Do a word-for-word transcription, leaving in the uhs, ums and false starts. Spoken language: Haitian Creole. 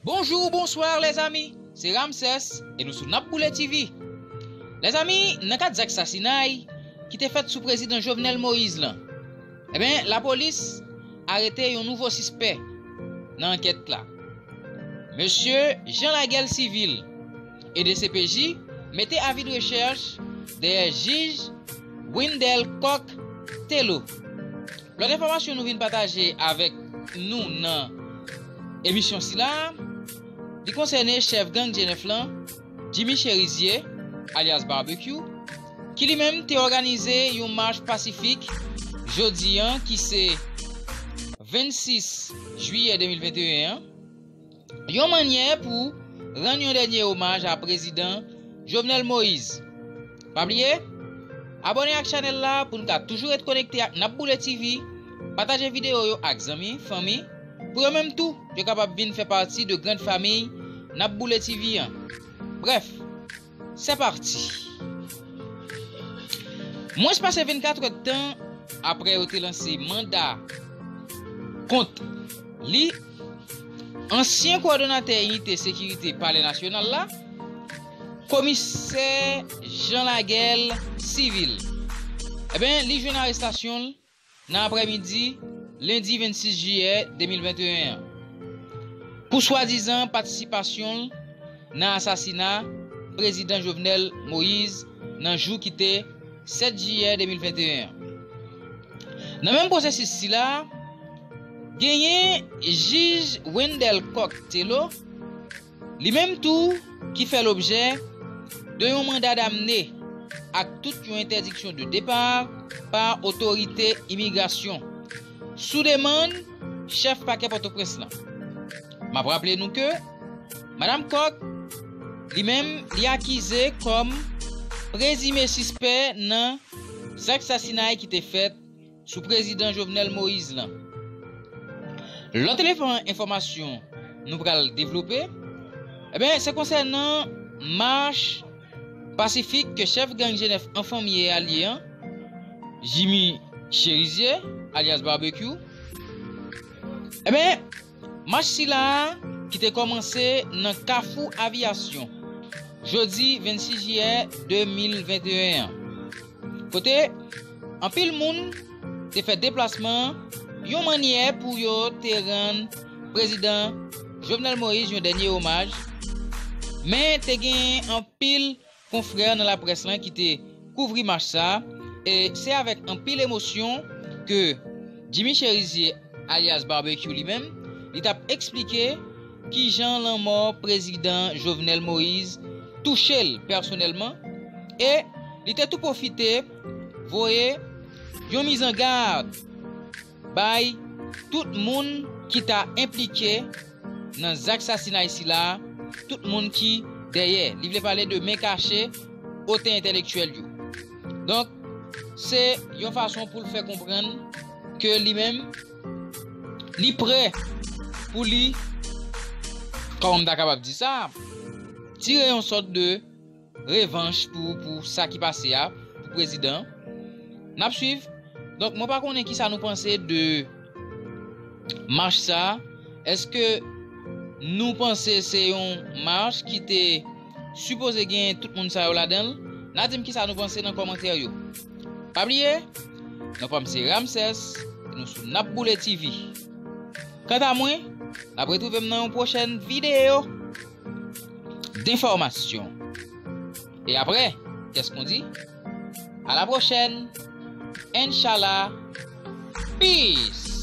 Bonjou, bonswa, lèzami. Se Ramsès e nou sou N ap Boule T V. Lèzami, nan kad zak sasinay ki te fèt sou prezidan Jovenel Moïse lan, ebyen, lapolis arete yon nouvo sispè nan ankèt la. Mesye Jean Laguel Civil e D C P J mete avi de rechèch dèyè jij Windel Coq Thelo. Lòt enfòmasyon nou vin pataje avèk nou nan emisyon sila a, li konsène chèf gang G nèf lan, Jimmy Chérizier, alyas Barbecue, ki li menm te òganize yon mach pasifik jodi a, ki se vennsis jiyè de mil venteyen an, yon mannyè pou rann yon dènye omaj a prezidan Jovenel Moïse. Pa bliye, abòne ak chanèl la pou n ka toujou ret konekte ak N ap Boule T V, pataje videyo yo ak zanmi, fanmi, pou yo menm tou, yo kapab vin fè pati de grand famiy N ap Boule T V an. Brèf, c'est parti. Mwens pase vennkat èdtan apre yo te lanse manda kont li, ansyen kowòdonatè inite sekirite Palè Nasyonal la, komisè Jean Laguel Civil, ebyen, li jwenn arestasyon l nan aprèmidi lendi vennsis jiyè de mil venteyen an, pou swadizan patisipasyon l nan asasina prezidan Jovenel Moïse nan jou ki te sèt jiyè de mil venteyen an. Nan menm pwosesis sila, genyen jij Wendell Coq Thelo, li menm tou ki fè lobjè de yon manda damne ak tout yon entèdiksyon de depa pa otorite imigrasyon, sou demann chèf pakè Pòtoprens lan. M ap raple nou ke Madam Coq, li menm, li akize kòm prezime sispè nan zak sasinay ki te fèt sou prezidan Jovenel Moïse lan. Lòt eleman enfòmasyon nou pral devlope, ebyen, se konsènan mach pasifik ke chèf gang G nèf an fanmi e alye an, Jimmy Chérizier, alyas Barbecue, ebyen, mach sila a ki te kòmanse nan Kafou Aviyasyon, jodi vennsis jiyè de mil venteyen an, kote anpil moun te fè deplasman an yon mannyè pou yo te rann prezidan Jovenel Moïse yon dènye omaj, men te gen anpil konfrè nan laprès lan ki te kouvri mach sa a, e se avèk anpil emosyon ke Jimmy Chérizier, alyas Barbecue, li menm, li t ap eksplike kijan lanmò prezidan Jovenel Moïse touche l pèsonèlman, e li te tou pwofite voye yon mizangad bay tout moun ki ta enplike nan zak sasinay sila, tout moun ki dèyè. Li vle pale de men kache otè entèlektyèl yo. Donk, se yon fason pou l fè konprann ke li menm, li prè pou li, kòman m ta kapab di sa, tire yon sòt de revanch pou, pou sa ki pase a, pou prezidan. N ap swiv. Donk, mwen pa konnen kisa nou panse de mach sa. Èske nou panse se yon mach ki te sipoze gen tout moun sa yo ladan l? N a di m kisa nou panse nan kòmantè yo. Pa bliye, non pa m se Ramsès, e nou sou N ap Boule T V. Kanta mwen, n ap retwouve m nan yon pwochèn videyo denfòmasyon. E apre, qu'est-ce qu'on dit? À la prochaine. Inch'Allah. Peace.